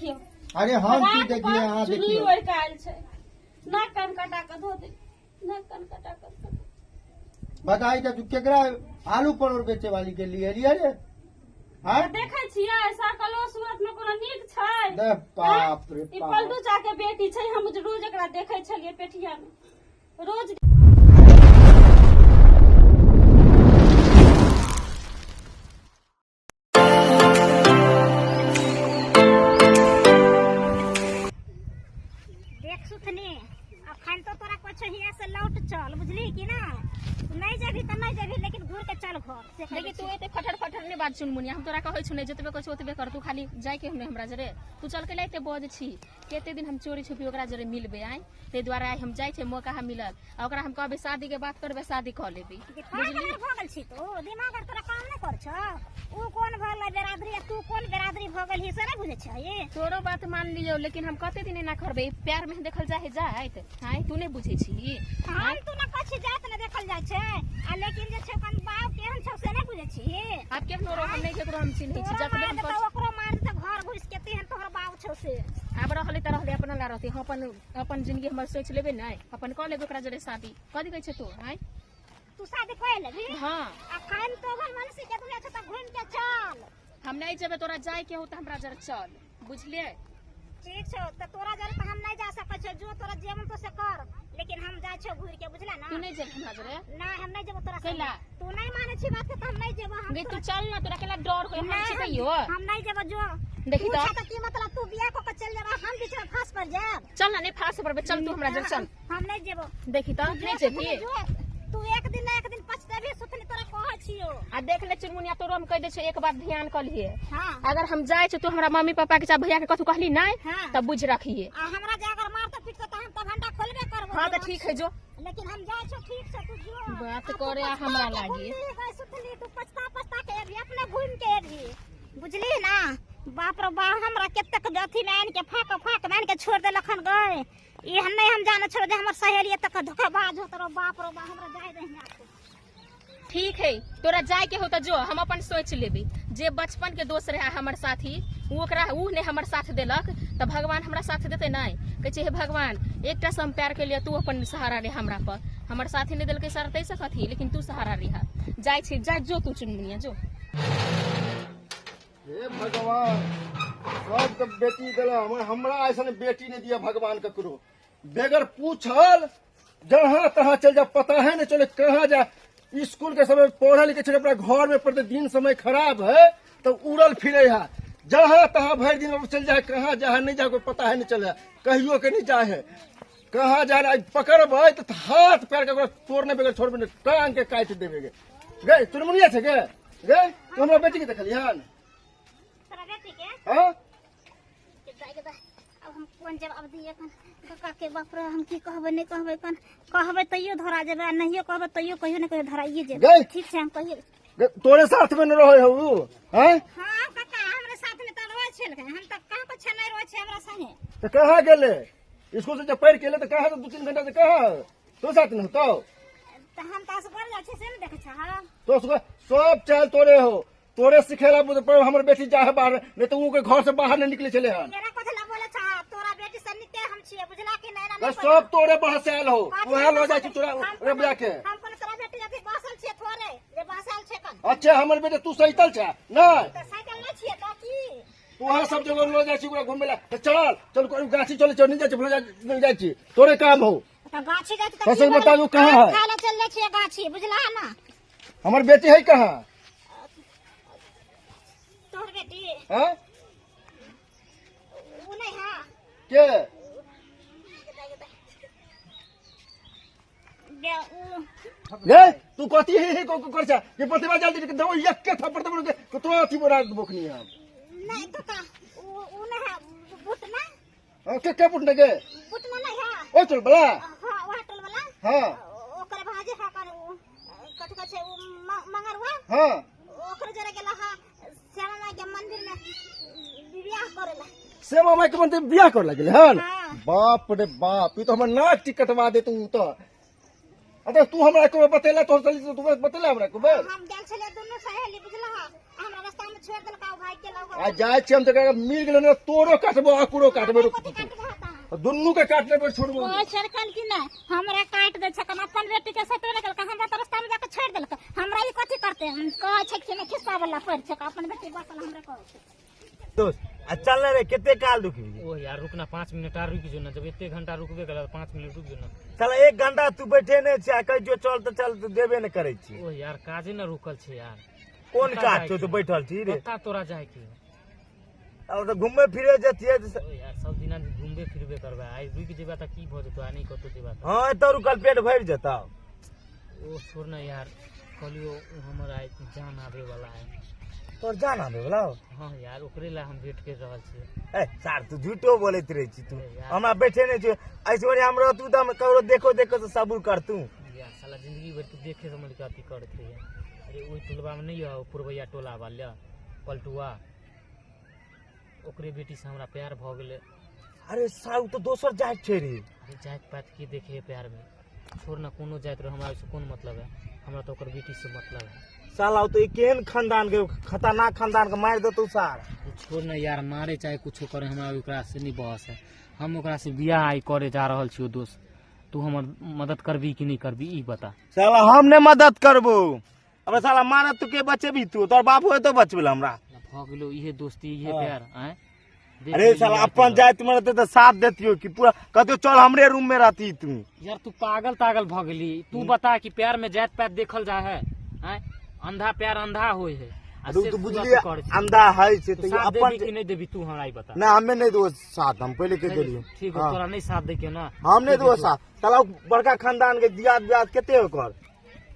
देखियौ। अरे हम की रात देखिए, पर अहाँ चुन्नी देखियौ। ओढ़ि कऽ आयल छै। नाक कान कटा कऽ धो दे, नाक कान कटा कऽ धो दे। बताई तऽ तू केकरा आलू परोड़ बेचे वाली के लिए एलियै रे? हाँ? देखै छियै सकलो सूरत में कोनो नीक छै? दे बाप रे ई बाप। पलटू चा के बेटी छै। हम रोज एकरा देखै छलियै पेठिया में रोज। देख सुथनी, अखन तो तोरा कुछ हिया से लौट चल, बुझली कि ना? नहीं जेबही तऽ नहीं जेबही, लेकिन घूर के चल घर से कहै देखी, तू छी। एते फटर फटर नहीं बात सुन मुनिया, हम तोरा कहै छु नहीं, जतबे कहै छु ओतबे कर। तू खाली जाय के हमरा जरे तू चल के लाइते बज छी। कते दिन हम चोरी छुपी ओकरा जरे मिलबे आय, ताहि दुआरे आइ हम जाइ छै, मौका हम मिलल आ ओकरा हम कहबै शादी के बात करबै, शादी कऽ लेबै। जे पागल आर भऽ गेल छी तू? दिमाग आर तोरा काम नहि कर छौ? ऊ कोन भऽ गेलै बिरादरी आ तू कोन बिरादरी भऽ गेलही से नहि बुझै छही? तोरो बात मान लियौ, लेकिन हम कते दिन एना करबै? प्यार में देखल जाए जाइत आय, तू नहि बुझै छी। हम तू न कछि जात ने देखल जाइ छै आ, लेकिन जे छै ओकर बाप केहन छौ से नहि बुझै छी? आब केहनो रह, हम नहि केकरो हम चिन्है छी। तोरो जतबे मार हम देतौ, कहै ओकरो मार देतौ घर घुसि के, तेहन तोहर बाप छौ से। आब रहलै तऽ रहलै, अपना ला रहतै। हम अपन अपन जिंदगी हमर सोचि लेबै ने, अपन कऽ लेबै ओकरा जरे शादी। कथी कहै छै तू आय? तू शादी कऽ लेबही? हाँ। अखन तो घर मनुष्य के दुनिया छौ तऽ घुमि के चल। हम नहीं जेबै। तोरा जाय के हो तऽ हमरा जरे चल, बुझलियै? ठीक छौ, तऽ तोरा जरे तऽ हम नहीं जा सकै छियौ। जो तोरा जे मन तो से कर, लेकिन हम जाइ छियौ घुरि के, बुझला ना? तू नहीं जेबही हमरा जरे? ना, हम नहीं जेबो तोरा संगे। कैला? तू नहीं माने छी बात के तऽ हम नहीं जेबो। हम गे तू चल ना, तोरा केला डर होय? हम नहीं, छी हम कहियो। हम नहीं जेबो, जो देखी तू तऽ। छा तऽ की मतलब? तू बियाह कऽ के चल जेबा, हम बीच में फांस पर जायब? चल ना, नहीं फांस पर चल, तू हमरा जरे चल। हम नहीं जेबो। देखी तऽ, जो नहीं सुथनी, जेबही? जो तू एक दिन ना एक दिन पछतेबही सुथनी, तोरा कहै छियौ। आ देख ले चुनमुनिया, तोरो हम कहि दै छियौ, एक बात ध्यान कऽ लिहे। हाँ। अगर हम जाइ छी, तू हमरा मम्मी पापा के चाहे भैया के कथू कहली नहीं, हाँ। तब बुझ रखिए। आ हमरा जे अगर मारतौ पिटतौ तऽ हम तऽ भंडा खोलबे करबो। हाँ तऽ ठीक है, जो। लेकिन हम जाइ छियौ, ठीक छै, तू जो। बात आ तू करे आ पछता हमरा के लागी। घुमली गई सुथनी, तू पछता पछता के एबही, अपने घुमि के एबही, बुझली ना? बाप रे बाप, हमरा कतेक अथी में आनि के फाक फाक में आनि के छोड़ि देलक हन गए। ई हम नहीं हम जाने छोड़ दे, हमर सहेली एतक धोखेबाज हो तोरो। बाप रे बाप, हमरा जाय दही आके। ठीक है, तोरा जाय के हो तऽ जो, हम अपन सोच लेबै। जे बचपन के दोस्त रहे हमर साथी, ओ ओकरा ऊ नहि हमर साथ देलक तऽ भगवान हमरा साथ देतै? नहि कहै छै हे भगवान, एकटा से हम प्यार केलियै, तू अपन सहारा रे हमरा पर। हमर साथी नहि देलकै सर ताहिसँ कथी, लेकिन तू सहारा रिहा। जाइ छी, जा जो तू चुनमुनिया जो। हे भगवान, सबके बेटी देला, हमर हमरा ऐसन बेटी नहीं दिया भगवान ककरो। बगैर पूछल जहाँ तहाँ चल जा, पता है नहीं चले कहाँ जा। स्कूल के समय पढ़े लिखे छे, अपना घर में पढ़ते दिन समय खराब है तो उड़ल फिरे है जहाँ तहाँ, भरि दिन चल जाए, कहाँ जा है नहीं जा, कोई पता है नहीं चले, कहियो के नहीं जाए है, कहाँ जा रहा है। पकड़बै तो हाथ पैर के ओकरा तोड़ने बगैर छोड़बे नहीं, टांग के काटि देबे। गे गे चुनमुनिया छै गे, गे तू हमरा बेटी के देखलियन? तोरा बेटी के? हाँ। के दाइ के दाइ, अब हम कोन जवाब दियै कन काका के? बाप रे, हम की कहबै नहि कहबै कन? कहबै तैयो धरा जेबै आ नहियो कहबै तैयो कहियो ने कहियो धराइए जेबै। गै। ठीक छै, हम कहियो। गे, तोरे साथ में न रहे हो उ हैं? हाँ काका, हमरे साथ में तऽ रहै छल, हम तऽ कहाँ कुछ नहि रहै छै हमरा संगे। तो कहाँ गेले? स्कूल से जब पढ़ के एले तो कहाँ? 2-3 घंटा से कहाँ? तो साथ में होतो तऽ हम तऽ असगर जाइ छियै से ने देखै छह? तो सब चाल तोरे हो, तोरे सिखेला बुझ पर हमर बेटी जा है बाहर, नहीं तो ऊ के घर से बाहर नहीं निकले चले हन। मेरा कथी ला बोले छह? तोरा बेटी से निके हम छियै, बुझला कि नहीं? ना बस सब तोरे बाहर से आयल हो, वहाँ लो जाइ छी तोरा ओकरा बुला के। हम कोनो तोरा बेटी अथी बसल छियै थोड़े जे बसल छै कन। अच्छा, हमर बेटे तू सैतल छै नहीं? तऽ साइकिल नहि छियै तऽ की? तू वहाँ सब जगह लो जाइ छी ओकरा घूमे ला। तऽ चल चल, कोई गाछी चले चल, नहीं जाइ छी, भुला नहीं जाइ छी, तोरे काम हो। तऽ गाछी जाइ छी तऽ की बताबू कहाँ है? खाय ला चल जाइ छियै गाछी, बुझला ना? हमर बेटी है कहाँ? तोहर बेटी? हाँ। उ नहीं है। के? बे उ गे तू कथी ही ही को कर छा ये प्रतिभा? जल्दी के दो, एक के थप्पड़ देबो के तो तोरा अथी बना देबो खनी हम। नहीं काका, उ उ नहीं है, बुटना। हाँ, के बुटने के? बुटना नहीं है। ओ चल बला? हाँ, वह टोल वाला। हाँ। ओकर भाजी है कर उ कथी कहै छै उ मंगरुआ। हाँ। ओकर जरे गेला हा श्यामा माई के मंदिर में बियाह करेला। श्यामा माई के मंदिर बियाह कर लगे हन? हाँ। बाप रे बाप, ई तो हमर नाक टिकट कटवा दे तू तो। अरे तू हमरा को बतेला? तोहर चली तू बतेला हमरा को बेर? हम गेल छलियै दुनू सहेली, बुझला? हमरा रास्ता में छोड़ देलका ओ भाग गेल। आ जाइ छी हम तऽ एकरा मिल गेलै ने, तोरो काटबो आकुरो काटबो, कथी काटबो ता? दुनू के काटने पर छोड़बो। कोई छड़कन कि नहीं हमरा काट दे छकन, अपन बेटी के सतो ने केलका, हमरा तऽ रास्ता में जाके छोड़ देलका। हमरा ई कथी करते? हम कहै छै कि नहि खिस्सा वाला पढ़ छै, अपन बेटी बसल हमरा कहै छै। दोस्त आ चल रे, कते काल रुकबी? ओ यार रुकना, 5 मिनट आर रुकि जो ना, जब एते घंटा रुकबे करा तऽ 5 मिनट रुक जो ना। चल 1 घंटा तू बैठे नहि छी आ कहै छियौ चल तऽ चल, तू देबे नहि करै छी। ओ यार काजे ना रुकल छै यार। कोन काज छौ तू बैठल छी रे? कत्ता तोरा जाय के? अब तऽ घूमे फिरे जतियै। ओ यार सब दिना घूमबे फिरबे करबै, आइ रुकि जेबा तऽ की भऽ जेतौ, आ नहि कतौ जेबा तऽ। हँ एतऽ रुकल पेट भरि जेतौ। ओ छोड़ ना यार, कहलियो हमर आइ जान आबे वाला है। तोर जान आबे वाला? हाँ यार ओकरे ला हम वेट कर रहल छियै। ए सार तू झूठो बोलैत रहै छी, तू हमरा बैठे नहि छी, ऐसे बढ़िया हम रहतू तऽ हम ककरो देखो देखो तऽ सबूर करतू। यार साला जिंदगी भरि तू देखे समझ के अथी करैत रहियै। अरे ओहि टोलबा में नहीं है पुरबैया टोला वाला पलटुआ, ओकरे बेटी से हमरा प्यार भऽ गेलै। अरे सार उ तऽ दोसर जाति छै रे। अरे जाति पाति के देखे है प्यार में, छोड़ ना कोनो जाति रहे, हमरा ओहिसँ कोन मतलब है, हमरा तऽ ओकर बेटी से मतलब है। साला ओ तऽ केहन खानदान के खतरनाक खानदान के मारि देतौ सार। छोड़ ना यार, मारे चाहे कुछो करे, हमरा ओकरा से नहीं बहस है, हम ओकरा से बियाह आइ करे जा रहल छियौ दोस्त, तू हमर मदद करबी कि नहीं करबी ई बता। साला हम नहीं मदद करबो, अब साला मारत तू के बचेबी, तू तोर बाप होय तो बचबेल हमरा। भऽ गेलो इहे दोस्ती इहे प्यार। आँय अरे साला अपन जाति में रहते तऽ साथ देतियो कि पूरा कहते चल हमरे रूम में रहती तू। यार तू पागल तागल भऽ गेली, तू बता कि प्यार में जात पात देखल जा है? आँय अंधा प्यार अंधा होय है। आ तू से तू तू बुझलिए अथी करै छी। अंधा है छै तू तऽ साथ अपन देबी कि नहीं देबी तू हमरा ई बता। ना हमें नहीं देबो साथ, हम पहले कह देलियो। ठीक हो, तोरा नहीं साथ दे के ना हम नहीं देबो साथ। साला बड़का खानदान के दियाद बियाद कते ओकर,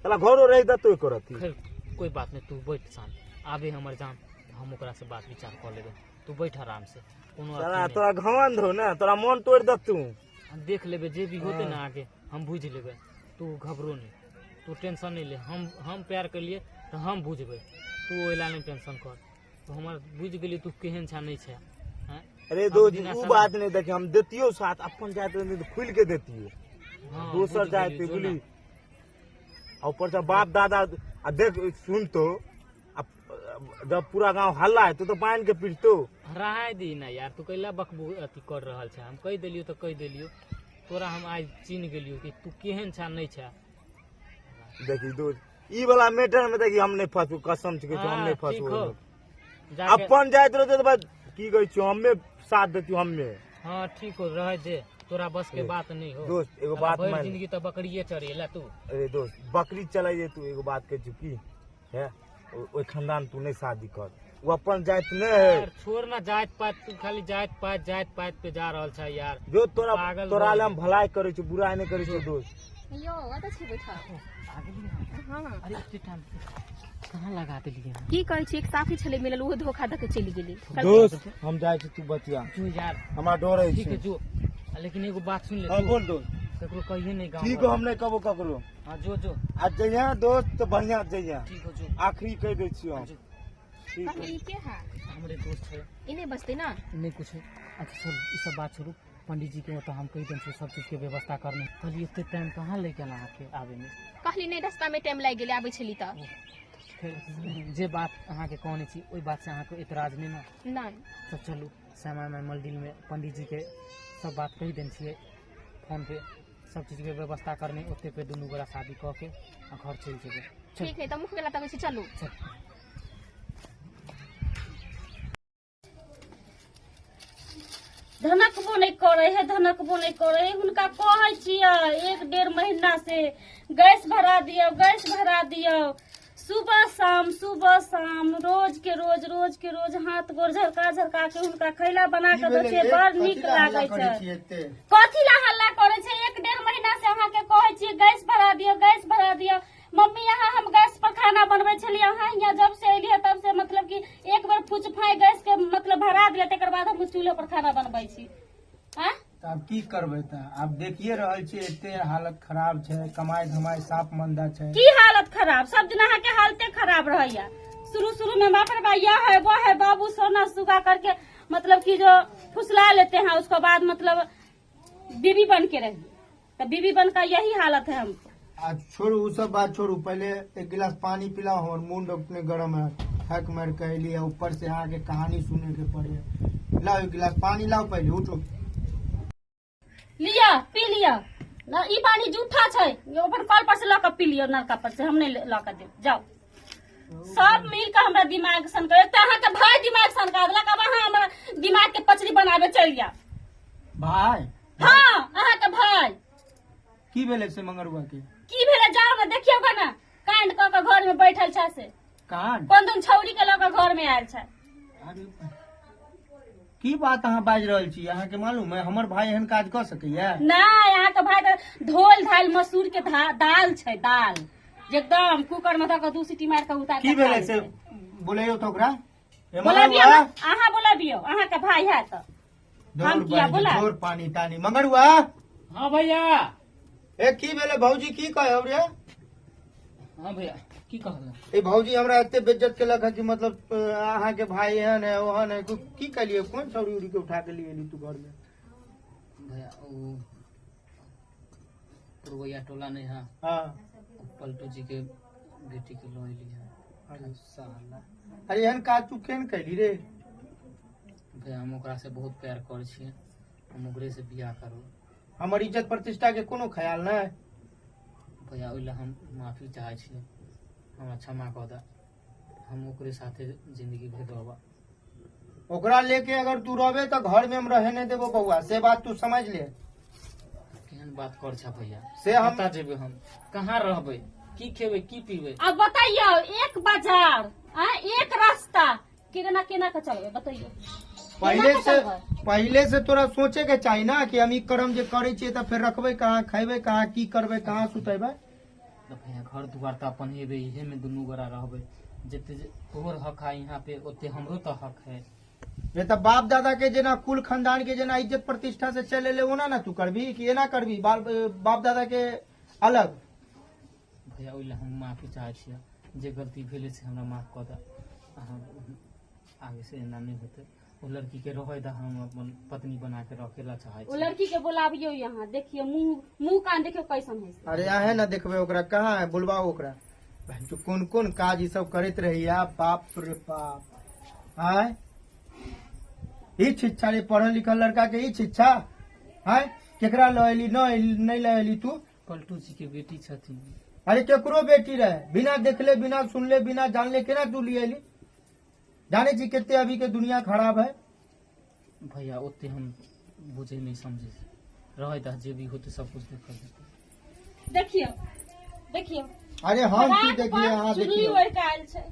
साला घरो रहि देतो एकर अथी। खैर कोई बात नहीं, तू बैठ शांत, आबे हमर जान, हम ओकरा से बात विचार कऽ लेबै, तू बैठ आराम से, कोनो अथी साला नहि। तोरा घमंड हो ना, तोरा मन तोड़ि देतू। हम देख लेबै जे भी होते ना आगे, हम बुझि लेबै, तू घबरो नहीं, तू टेंशन नहीं ले, हम प्यार केलिए तऽ हम बुझबै, तू ओहि ला नहीं टेंशन कर, तू हमर बुझि गेली तू केहन छा नहीं छा। अरे दोस्त उ बात नहीं देखे, हम देतियो साथ, अपन जात रहती तऽ खुलि के देतियो, दोसर जात बुझली, ऊपर से बाप दादा आ देख सुन तो जब पूरा गांव हल्ला है तो बांध के पीटतो। राय दी ना यार, तू कैला बकबू अथी कर रहल छा, हम कहि देलियो तऽ कहि देलियो, तोरा हम आइ चिन्ह गेलियो कि तू केहन छा नहीं छा। देखी दोस्त ई वाला मैटर में देखी हम नहीं फंसू, कसम से हम नहीं फंसू। अपन जाइत रहते तो बस की कहै छियो, हम्मे साथ देतियो हम्मे। हाँ ठीक हो, रह दे, तोरा बस के बात नहीं हो दोस्त। एगो बात मान, जिंदगी तो बकरिए चढ़ेला तू। अरे दोस्त बकरी चलाइए तू, एगो बात कहै छियो की है, ओहि खानदान तू नहीं शादी कर, वो अपन जात नहीं है। छोड़ ना जात पात, तू खाली जात पात जात पात पे जा रहल छ यार। जो तोरा तोरा ले हम भलाई करै छी, बुराई नहीं करै छी दोस्त। यो ओतऽ छी बैठल। हां अरे एते टाइम कहाँ लगा देलियै? की कहै छी, एक साथी छलै मिलल, ओहो धोखा दऽ के चलि गेलै। दोस्त हम जाइ छी, तू बचिया जो यार, हमरा डर है। ठीक है जो, लेकिन एगो बात सुन ले। हां बोल दोस्त। ककरो कहिए नहीं गांव। ठीक हो, हम नहीं कहबो ककरो। हां जो जो आ जइहे दोस्त तो बढ़िया जइहे। ठीक हो जो, आखिरी कह दै छियो हम। ठीक है। ई के है? हमरे दोस्त है। इने बसते ना? नहीं कुछ। अच्छा छोड़ू ई सब बात छोड़ू, पंडित जी के ओतऽ हम कहि देने छियै सब चीज के व्यवस्था करने। कहलियै एते टाइम कहाँ लागि गेल अहाँके आबे में? कहली नहीं रास्ता में टाइम लागि गेलै आबै छली तऽ। जे बात अहाँके कहने छी ओहि बात से अहाँके एतराज नहीं ना? नहीं। तऽ चलू श्यामा माई मंदिर में पंडित जी के सब बात कहि देने छियै फोन पे, सब चीज के व्यवस्था करने, ओते पे दुनू गोरा शादी कऽ के आ घर चलि जेबै। ठीक है, तऽ मुख गेला तऽ चलू। धनकबो नहीं करे है, धनकबो नहीं करे है, हुनका कहै छियै 1-1.5 महीना से गैस भरा दियौ, गैस भरा दियौ, सुबह शाम सुबह शाम, रोज के रोज रोज के रोज हाथ गोर झरका झरका के हुनका खैला बना के दै छियै, बड़ नीक लागै छै। कथी ला हल्ला करै छै? 1-1.5 महीना से अहाँके कहै छियै गैस भरा दियौ, गैस भरा दियौ। मम्मी यहाँ हम गैस पर खाना बनबै छलियै, अहाँ यहाँ जब से एलियै तब से मतलब कि एक बेर फुच फाइ गैस के मतलब भरा दिया, तकर बाद हम चूल्हा पर खाना बनबै छी। आब की करबै तऽ आब देखिए रहल छी एते हालत खराब छै, कमाई धमाई साफ मंदा छै। की हालत खराब? सब दिन अहाँ के हालते खराब रहैया। शुरू शुरू में बाप रे बा यह है वो है, बाबू सोना सुगा करके मतलब कि जो फुसला लेते हैं, उसके बाद मतलब बीबी बन के रही, तो बीबी बन का यही हालत है हमको। आज छोड़ू उ सब बात छोड़ू, पहले एक गिलास पानी पिलाओ, हमर मुंड अपने गरम है। थक मर के अयली, ऊपर से अहाँके कहानी सुने के पड़े। लाओ एक गिलास पानी लाओ, पहिले उठो। लिअ, पी लिअ न, ई पानी जूठा छै, अपन कल पर से लऽ कऽ पी लिअ, नलका पर से हम नहि लऽ कऽ देब। जाउ, सब मिल कऽ हमरा दिमाग सनका। एक तऽ अहाँके भाय दिमाग सनका देलक, आब अहाँ हमरा दिमाग के पचड़ी बनाबे चलि जाउ। भाय? हाँ, अहाँके भाय। की भेलै से मंगरुआ के? की भेलै, जाउ ने, देखियौ गे ने, कांड कऽ कऽ घर में बैठल छै से। कांड? कोन दिन छौड़ी के लऽ कऽ घर में आयल छै। अरे, की बात अहाँ बाजि रहल छी? अहाँके मालूम है हमर भाई एहन काज कऽ सकैया? नहि, अहाँके भाय तऽ धोल धाल मसूर के दाल छै, दाल जे एकदम कुकर में धऽ कऽ दू सीटी मारि कऽ उतार की कऽ खा भेलै से लेतै। बोलैयौ तऽ ओकरा। ए, बोलाबियौ मंगरुआ, ने, अहाँ बोलाबियौ, अहाँके भाय है तऽ दौड़ हम किया बहिन, बोला? छोड़ पानी तानी। मंगरुआ। हाँ भैया। ए, की भेलै भौजी, की कहब रे? हाँ भैया, की कहल? ए भौजी, हमरा एते बेज्जत केलक है कि मतलब अहाँके भाई एहन है ओहन है। की कहलियै? कोन छौड़ी उड़ी के उठा के लिए एली तू घर में? भैया, ओ पुरवैया टोला नहीं है? हाँ। पलटू जी के बेटी के लऽ एली है। अरे साला। अरे, एहन काज तू केहन कैली रे? भैया, हम ओकरा से बहुत प्यार करै छियै, हम ओकरे से बियाह करू। हमर इज्जत प्रतिष्ठा के कोनो ख्याल नहीं? भैया, ओहि लए हम माफी चाहै छी, हमरा क्षमा कऽ दे, हम ओकरे साथे जिंदगी भरि रहब। ओकरा लेके अगर तू रहबे तो घर में हम रहे नहीं देबो बउआ, से बात तू समझ ले। केहन बात कर छा भैया? से हम- कतऽ जेबै हम, कहाँ रहबै, की खेबै, की पीबै? अब बताइयो, एक बाजार आ एक रास्ता, केना केना के चलबै, बतैयो? पहले केना के से चलबै? पहले से तोरा सोचे के चाही ना कि हम ई कर्म जे करे छियै तऽ फेर रखबै कहाँ, खेबै कहाँ, की करबै, कहाँ सुतेबै? तऽ भैया, घर दुआर तऽ अपन हेबै, इहे में दुनू गोरा रहबै। जते जे तोहर हक है यहाँ पे, ओते हमरो तऽ हक है। ये तऽ बाप दादा के जेना, कुल खानदान के जेना इज्जत प्रतिष्ठा से चले ले, ओना ना तू करबी कि एना करबी, बाल बाप दादा के अलग? भैया, ओहि लए हम माफी चाहै छियै, जे गलती भेलै से हमरा माफ कऽ दे अहाँ। आगे से एना नहि होतै। ओ लड़की के रहै दे, हम अपन पत्नी बना के रखे ला चाहै ओ छी। लड़की के बोलाबियो यहाँ, देखियो मुंह मुंह कान देखियो कैसन है से। अरे, आहे ना देखबै ओकरा, कहाँ है? बोलबाओ ओकरा। बहन चो, कोन कोन काज ई सब करैत रहैया, बाप रे बाप! आय, ई शिक्षा रे? पढ़ल लिखल लड़का के ई शिक्षा? आय, केकरा लऽ एली? न नहि लऽ एली तू? पलटू जी के बेटी छथिन। अरे, केकरो बेटी रहे, बिना देखले, बिना सुनले, बिना जानले केना तू लिए एली? जाने छी कते अभी के दुनिया खराब है? भैया, ओते हम बुझे नहीं समझे, रहै दे, जे भी होतै सब कुछ देखल जेतै। देखियो, देखियो। अरे, हम की फराक देखिए? पर अहाँ चुन्नी देखियौ। ओढ़ि के आयल छै,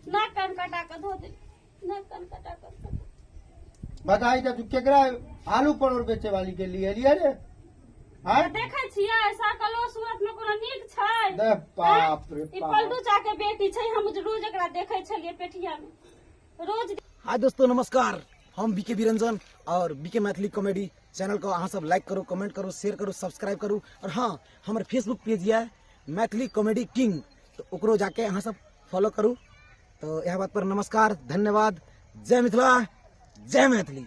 नाक कान कटा कऽ धो दे, नाक कान कटा कऽ धो दे। बताई त तू केकरा आलू परोड़ बेचे वाली के लिए एलियै रे? आय? देखै छियै, सकलो सूरत में कोनो नीक छै? दे बाप रे ई बाप। पलटू चा के बेटी छै, हम रोज एकरा देखै छलियै पेठिया में रोज। हाय दोस्तों, नमस्कार। हम बीके बिरंजन और बीके मैथिली कॉमेडी चैनल को अहाँ सब लाइक करू, कमेंट करू, शेयर करू, सब्सक्राइब करू। और हाँ, हमर फेसबुक पेज यऽ मैथिली कॉमेडी किंग, तो ओकरो जाके अहाँ सब फॉलो करू। तो यह बात पर नमस्कार, धन्यवाद। जय मिथिला, जय मैथिली।